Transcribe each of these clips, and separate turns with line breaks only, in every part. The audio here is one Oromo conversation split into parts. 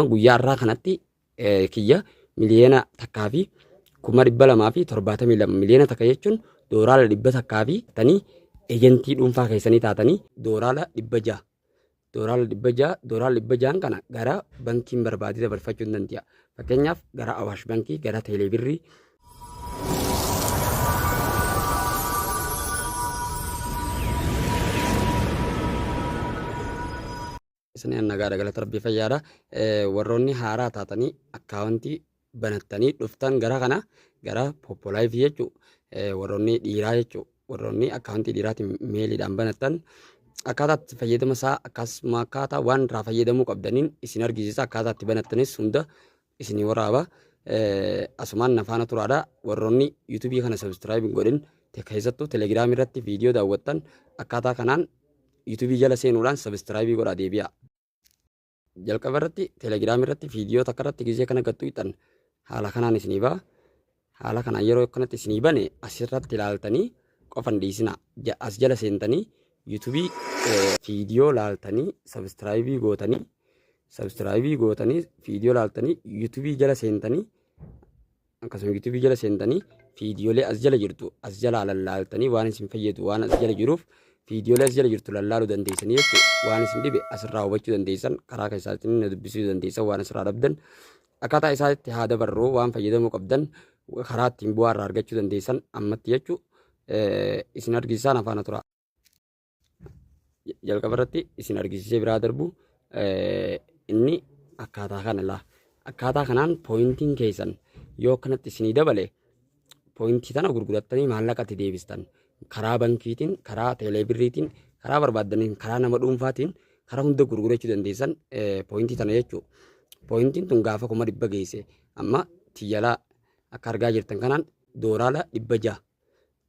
Guyyaa har'aa kanatti kiyya 1,272,000, 1,000,000 jechuun dooraala 100 fi tanii ejentii dhuunfaa keessanii taatanii dooraala 600, dooraala 600, dooraala 600n kana gara bankiin barbaadee dabarfachuu hin danda'a. Fakkeenyaaf gara Awaash Bankii, gara Teeleebirrii. Isin nagaadha, galata Rabbii, fayyaadha. Warroonni haaraa taatanii akkaawuntii banattanii dhuftan gara kana, gara Poppo Live jechuu, warroonni dhiiraa jechuu, warroonni akkaawuntii dhiiraatiin meeliidhaan banattan, akkaataa itti fayyadama isaa akkasuma akkaataa waan irraa fayyadamuu qabdaniin isin argisiisa, akkaataa itti banattanis hunda isinii waraaba. Asumaan na faana turaadha. Warroonni yuutuubii kana subscribe hin godhin, keessattuu telegiraamii irratti viidiyoo daawwattan, akkaataa kanaan yuutuubii jala seenuudhaan subscribe godhaa deebi'a. Jalqaba irratti telegiraamii irratti viidiyoo takka irratti gizee kana gattu hixan haala kanaan isinii ba'a. Haala kanaan yeroo akkanatti isinii bane asirratti ilaaltanii qofan dhiisina. As jala seentanii yuutuubii viidiyoo laaltanii subscribe gootanii, subscribe gootanii, viidiyoo laaltanii, yuutuubii jala seentanii, akkasuma yuutuubii jala seentanii viidiyoolee as jala jirtu as jalaa lallaaltanii, waan isin fayyadu waan as jala jiruuf viidiyoolee as jala jirtu lallaaluu dandeessanii jechuudha. Waan isin dhibe asirraa hubachuu dandeessan, karaa keessaatiin na dubbisuu dandeessan waan asirraa dhabdan. Akkaataa isaatti haa dabarru, waan fayyadamuu qabdan, karaa ittiin bu'aa irraa argachuu dandeessan ammatti jechuu isin argisiisaan afaana tura. Jalqaba irratti isin argisiisee biraa darbu inni akkaataa kana laa. Akkaataa kanaan pooyintiin keessan yoo akkanatti isinii dabale, pooyintii tana gurgurattanii maallaqa itti deebistan. Karaa bankiitiin, karaa teeleebirriitiin, karaa barbaaddaniin, karaa nama dhuunfaatiin, karaa hunda gurgurachuu dandeessan pooyintii tana jechuudha. Pooyintiin tun gaafa 100,000 geesse, amma tiyyalaa akka argaa jirtan kanaan dooraala 600,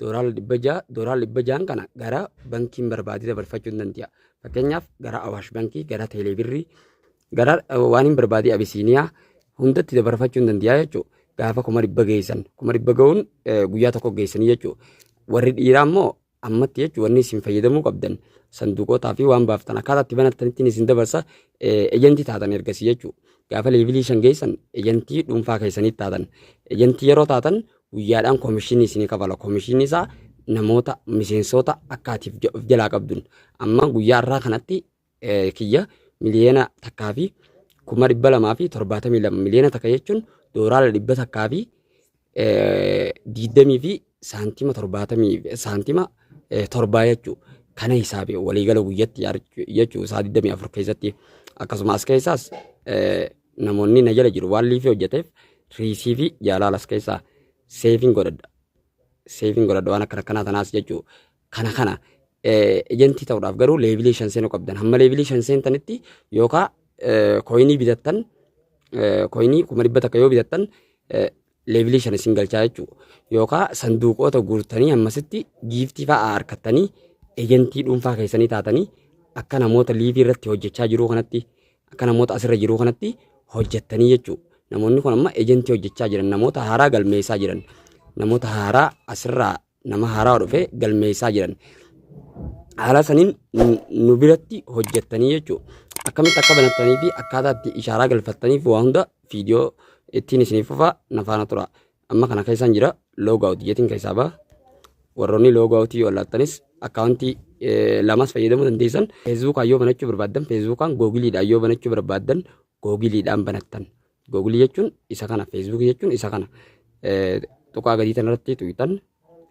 dooraala 600, dooraala 600n kana gara bankiin barbaadee dabarfachuu hin danda'a. Fakkeenyaaf gara Awaash Bankii, gara Teeleebirrii, gara waan hin barbaadee Abisiiniyaa hundatti dabarfachuu hin danda'a jechuudha. Gaafa 100,000 geessan, 100,000 ga'uun guyyaa tokko geessanii jechuudha. Warri dhiiraa immoo ammatti jechuudha wanni isin fayyadamuu qabdan sanduuqotaa fi waan baaftan akkaataa itti banattanitti isin dabarsa, ejentii taatan ergasii jechuudha. Gaafa leevilii 5 geessan ejentii dhuunfaa keessanii taatan. Ejentii yeroo taatan guyyaadhaan koomishinii isinii kafala. Koomishinii isaa namoota miseensota akka ati of jalaa qabduun. Amma guyyaa har'aa kanatti kiyya 1,272,000, 1,000,000 jechuun dooraala 120 fi saantima 70, saantima 7 jechuudha. Kana hisaabe waliigala guyyatti jechuudha isaa 24 keessatti. Akkasuma as keessaas namoonni na jala jiru waan liifii hojjeteef riisii fi jaalaala as keessaa seefiin godhadha. Seefiin godhadha waan akkana akkanaa tanaas jechuudha. Kana ejentii ta'uudhaaf garuu leevilii 5 seenuu qabdan. Hamma leevilii 5 seentanitti yookaan kooyinii bitattan, kooyinii 100,000 yoo bitattan leevilii 5 isin galchaa jechuudha. Yookaan sanduuqoota guurtanii ammasitti giiftii fa'aa harkattanii ejentii dhuunfaa keessanii taatanii akka namoota liivii irratti hojjechaa jiruu kanatti, akka namoota asirra jiruu kanatti hojjettanii jechuudha. Namoonni kun amma ejentii hojjechaa jiran, namoota haaraa galmeessaa jiran, namoota haaraa asirraa nama haaraa dhufe galmeessaa jiran. Haala saniin nu biratti hojjettanii jechuudha. Akkamitti akka banattanii fi akkaataa itti ishaaraa galfattaniif waa hunda viidiyoo ittiin isiniif fufa, na faana tura. Amma kana keessaan jira, log out jetiin keessaa ba'a. Warroonni log out yoo laattanis akkaawuntii lamas fayyadamuu dandeessan. Feesbuukaan yoo banachuu barbaaddan feesbuukaan, googiliidhaan yoo banachuu barbaaddan googiliidhaan banattan. Googilii jechuun isa kana, feesbuukii jechuun isa kana. Tuqaa gadii tanarratti tuqxan,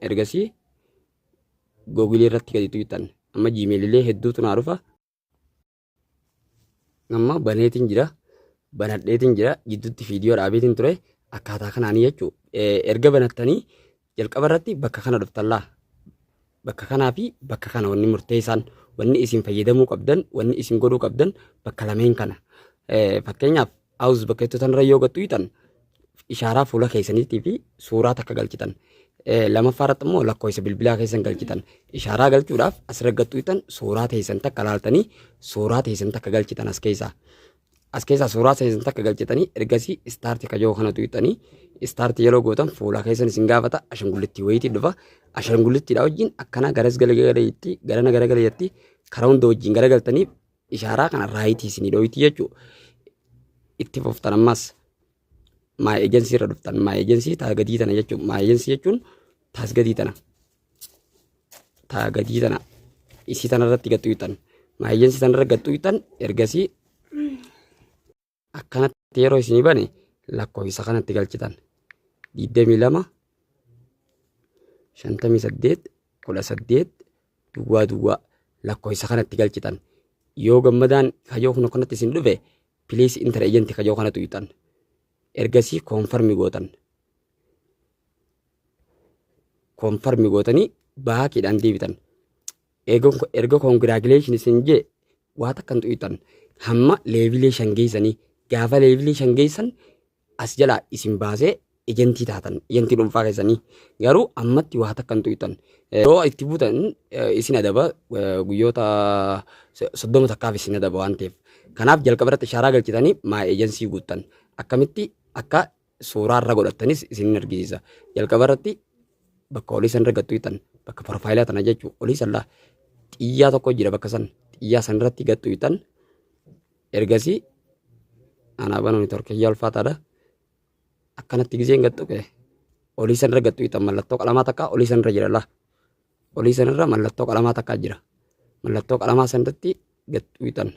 ergasii googilii irratti gadi tuqxan. Amma jiimeelilee hedduutu naa dhufa. Amma baneetiin jira. Banadheetiin jira. Jidduutti viidiyoo dhaabeetiin ture. Akkaataa kanaanii jechuudha. Erga banattanii jalqaba irratti bakka kana dhuftan laa. Bakka kanaa fi bakka kana wanni murteessaan, wanni isin fayyadamuu qabdan, wanni isin godhuu qabdan bakka lameen kana. Fakkeenyaaf auth bakka itti tanarra yoo gattu hiixan ishaaraa fuula keessaniitii fi suuraa takka galchitan. Lamaffaa irratti immoo lakkoofsa bilbilaa keessan galchitan. Ishaaraa galchuudhaaf asirra gattu hiixan, suuraa teessan takka laaltanii suuraa teessan takka galchitan as keessaa. As keessaa suuraa teessan takka galchitanii ergasii start kajoo kana tuqxanii start yeroo gootan fuula keessan isin gaafata, ashangulittii wayiitii dhufa. Ashangulittiidha wajjin akkana garas galagaleetti garana garagaleetti karaa hunda wajjin garagaltanii ishaaraa kana right isinii dhoyti jechuudha. Itti fuftan ammas my agency irra dhuftan. My agency taa gadii tana jechuun, my agency jechuun taas gadii tana, taa gadii tana, isii tana irratti gaxxuuxan. My agency tana irra gaxxuuxan. Ergasii akkanatti yeroo isinii bane lakkoofsa kanatti galchitan: 22 58 18 duwwaa duwwaa. Lakkoofsa kanatti galchitan. Yoo gammadaan kayyoo kun akkanatti isin dhufe, "Please enter agent" kayyoo kanatu tuqxan. Ergasii confirm gootan. Confirm gootanii backiidhaan deebitan. Erga "Congratulation" isin jee waa takkan tuqxan hamma levelii 5 geessanii. Gaafa levelii 5 geessan as jalaa isin baasee agentii taatan, agentii dhuunfaa keessanii. Garuu ammatti waa takkan tuqxan. Yoo itti buutan isin adaba, guyyoota 30 takkaaf isin adaba waan ta'eef. Kanaaf jalqaba irratti ishaaraa galchitanii my agency guuttan. Akkamitti akka suuraa irra godhattanis isin argisiisa. Jalqaba irratti bakka olii san irra gattuutan, bakka profileaa tana jechuu, olii san laa xiyyaa tokko jira, bakka san xiyyaa san irratti gattuutan. Ergasii anaa banuu networkii ulfaataadha. Akkanatti gizeen gattuqe olii san irra gattuutan. Mallattoo qalamaa takka olii san irra jira laa. Olii san irra mallattoo qalamaa takka jira. Mallattoo qalamaa san irratti gattuutan.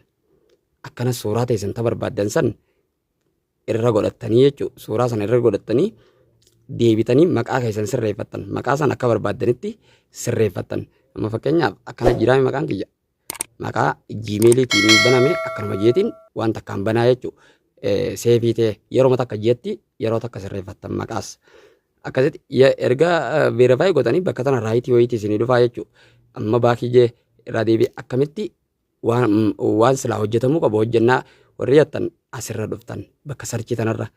Akkana suuraa teessan ta barbaaddan san irra godhattanii jechuudha. Suuraa sana irra godhattanii deebitanii maqaa keessan sirreeffattan. Maqaa sana akka barbaaddanitti sirreeffattan. Amma fakkeenyaaf akkana jiraame maqaan kiyya. Maqaa Gmailiitiin baname akkanuma jeetiin waan takkaan banaa jechuudha. Saveii ta'e yeroo takka jeetti yeroo takka sirreeffattan maqaas. Akkasitti erga verify godhanii bakka tana rightii wayiitii isinii dhufaa jechuudha. Amma backii jee irraa deebi'e. Akkamitti waan silaa hojjetamuu qabu hojjennaa warri jettan asirra dhuftan, bakka searchii tanarra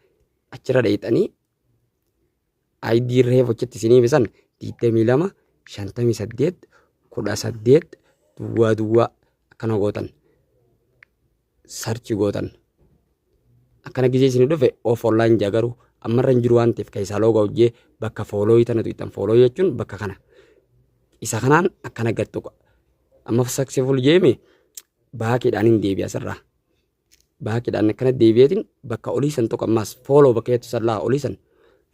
achirra dheeyxanii ID reef hojjetti isinii bisan 22 58 18 duwwaa duwwaa akkana gootan, search gootan. Akkana gizee isinii dhufe off online jaa, garuu ammarra hin jiru waan ta'eef keessaa looga hojjee bakka followii tana tuqxan. Followii jechuun bakka kana, isa kanaan akkana gad tuqa. Amma successful jeeme backiidhaan hin deebi'a asirraa. Backiidhaan akkana deebi'eetiin bakka olii san tuqa. Ammaas follow bakka jettu san laa, olii san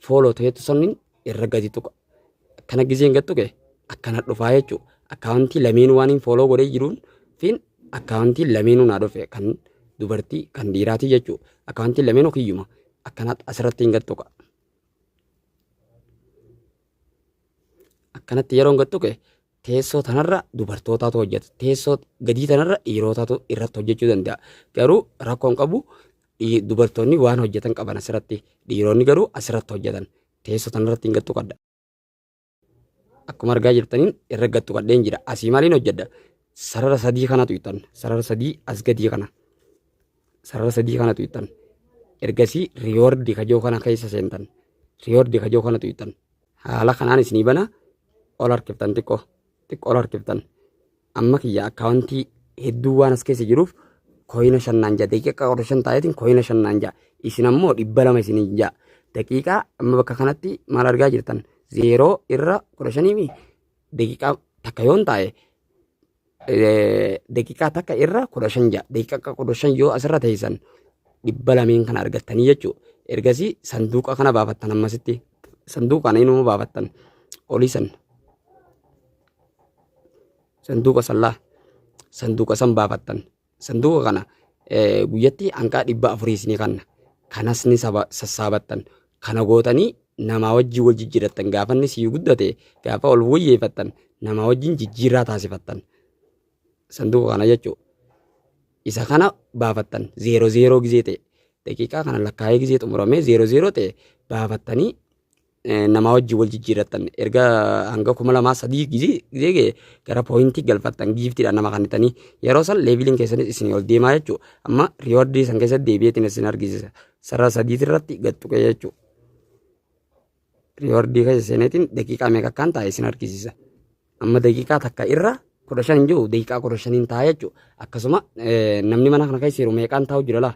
follow ta'etu sanniin irra gadi tuqa. Akkana gizeen gad tuqe akkana dhufaa jechuudha. Accountii lameenuu waan hin follow godhee jiruun fi accountii lameenuu naa dhufe, kan dubartii kan dhiiraatii jechuudha. Accountii lameenuu kiyyuma. Akkana asirratti hin gad tuqa. Akkanatti yeroo gad tuqe teessoo tanarra dubartootaatu hojjeta. Teessoo gadii tanarra dhiirotaatu irratti hojjechuu danda'a. Garuu rakkoon qabu, dubartoonni waan hojjetan qaban asirratti, dhiironni garuu asirratti hojjetan. Teessoo tanarratti hin gad tuqadha. Akkuma argaa jirtaniin irra gad tuqadheen jira. Asii maaliin hojjedha? Sarara sadii kanatu tuqxan. Sarara sadii as gadii kana. Sarara sadii kana tuqxan. Ergasii reward kajoo kana keessa seentan. Reward kajoo kana tuqxan. Haala kanaan isinii bana. Ol harkiftan, xiqqoo xiqqoo ol harkiftan. Amma kiyya accountii hedduu waan as keessa jiruuf coina shannaan ja'a, daqiiqaa 15 taa'eetiin coina shannaan ja'a. Isin ammoo 200 isinii ja'a. Daqiiqaa amma bakka kanatti maal argaa jirtan? 0 irra 15 daqiiqaa takka yoon taa'e, daqiiqaa takka irra 15 ja'a. Daqiiqaa 15 yoo asirra teessan 200 kana argattanii jechuudha. Ergasii sanduuqa kana baafattan. Ammasitti sanduuqa kana inuma baafattan, olii san sanduuqa sallaa sanduuqa san baafattan. Sanduuqa kana guyyatti hanqaa 400 isinii kanna. Kanas ni sassaabattan. Kana gootanii namaa wajjin wal jijjiirattan. Gaafa inni sii guddate, gaafa ol wayyeeffattan, namaa wajjin jijjiirraa taasifattan sanduuqa kana jechuudha. Isa kana baafattan 0 0 gizee ta'e, daqiiqaa kana lakkaa'ee gizee xumuramee 0 0 ta'e baafattanii namaa wajjin wal jijjiirrattan. Erga hanga 2003 gizee ga'e gara pointii galfattan, giftiidhaan nama kennitanii yeroo san leveliin keessanis isin ol deemaa jechuudha. Amma rewardii san keessatti deebi'eetiin isin argisiisa. Sarara sadiit irratti gad tuqee jechuudha. Rewardii keessa seeneetiin daqiiqaa meeqa akkaan taa'e isin argisiisa. Amma daqiiqaa takka irra 15 hin jiru, daqiiqaa 15n taa'e jechuudha. Akkasuma namni mana kana keessa jiru meeqaan taa'u jira laa?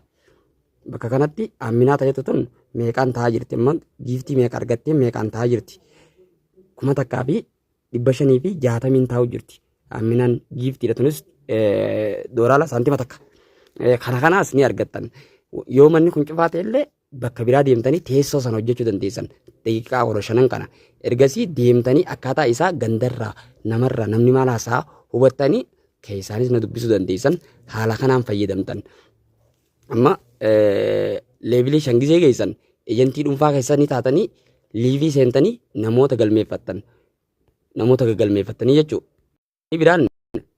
Bakka kanatti Amminaa ta'etu tun meeqaan taa'aa jirti? Amma giftii meeqa argattee meeqaan taa'aa jirti? 1560n taa'u jirti. Amminaan giftiidha, tunis doolaara saantima takka. Kana kanaas ni argattan. Yoo manni kun cufaa ta'e illee bakka biraa deemtanii teessoo sana hojjechuu dandeessan. Daqiiqaa 15n kana. Ergasii deemtanii akkaataa isaa gandarraa namarraa namni maal haasa'a hubattanii keessaanis na dubbisuu dandeessan haala kanaan fayyadamtan. Amma leevilii 5 gizee geessan ejantii dhuunfaa keessanii taatanii liivii seentanii namoota galmeeffattan. Namoota gaggalmeeffattanii jechuudha. Inni biraan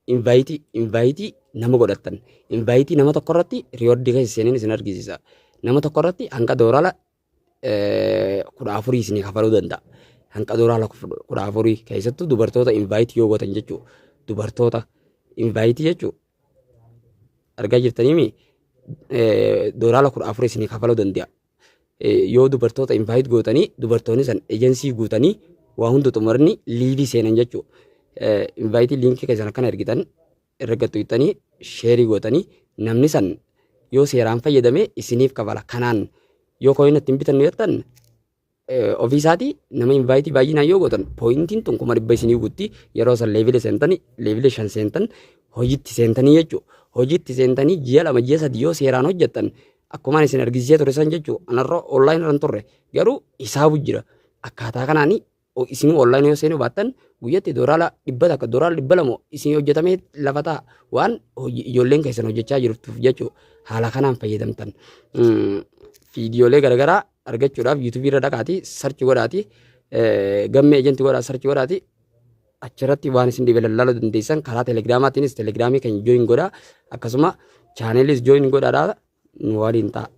invaayitii invaayitii nama godhattan. Invaayitii nama tokko irratti riyoordii keessa seeneen isin argisiisa. Nama tokko irratti hanga doolaara 14 isinii kafaluu danda'a. Hanga doolaara 14 keessattuu dubartoota invaayitii yoo gootan jechuudha. Dubartoota invaayitii jechuudha. Argaa jirtaniimi doolaara 14 isinii kafaluu danda'a. Yoo dubartoota invite gootanii dubartoonni san ejensii guutanii waa hunda xumuranii liivii seenan jechuudha. Invite liinkii keessan akkana ergitan irra gattuuttanii sheerii gootanii namni san yoo seeraan fayyadame isiniif kafala. Kanaan yoo kooyina ittiin bitannu jettan ofii isaatii nama invite baay'inaan yoo gootan pooyintiin tun 100,000 isinii guutti yeroo san leevila seentanii leevila 5 seentan hojiitti seentanii jechuudha. Hojiitti seentanii ji'a 2 ji'a 3 yoo seeraan hojjettan akkumaan isin argisiisee ture san jechuu anarra online irra hin turre garuu hisaabu jira akkaataa kanaan isin online yoo seenuu baattan guyyatti doolaara 100 doolaara 200 isin hojjetamee lafa ta'a waan ijoolleen keessan hojjechaa jirtuuf jechuu haala kanaan fayyadamtan. Viidiyoolee garaagaraa argachuudhaaf yuutuubii irra dhaqaati sarchi godhaati gammee ejentii godhaa sarchi godhaati achirratti waan isin dhibe lallaaluu dandeessan karaa telegiraamaatiinis telegiraamii kan jooyin godhaa akkasuma chaaneelis jooyin godhaadhaa nu waliin ta'a.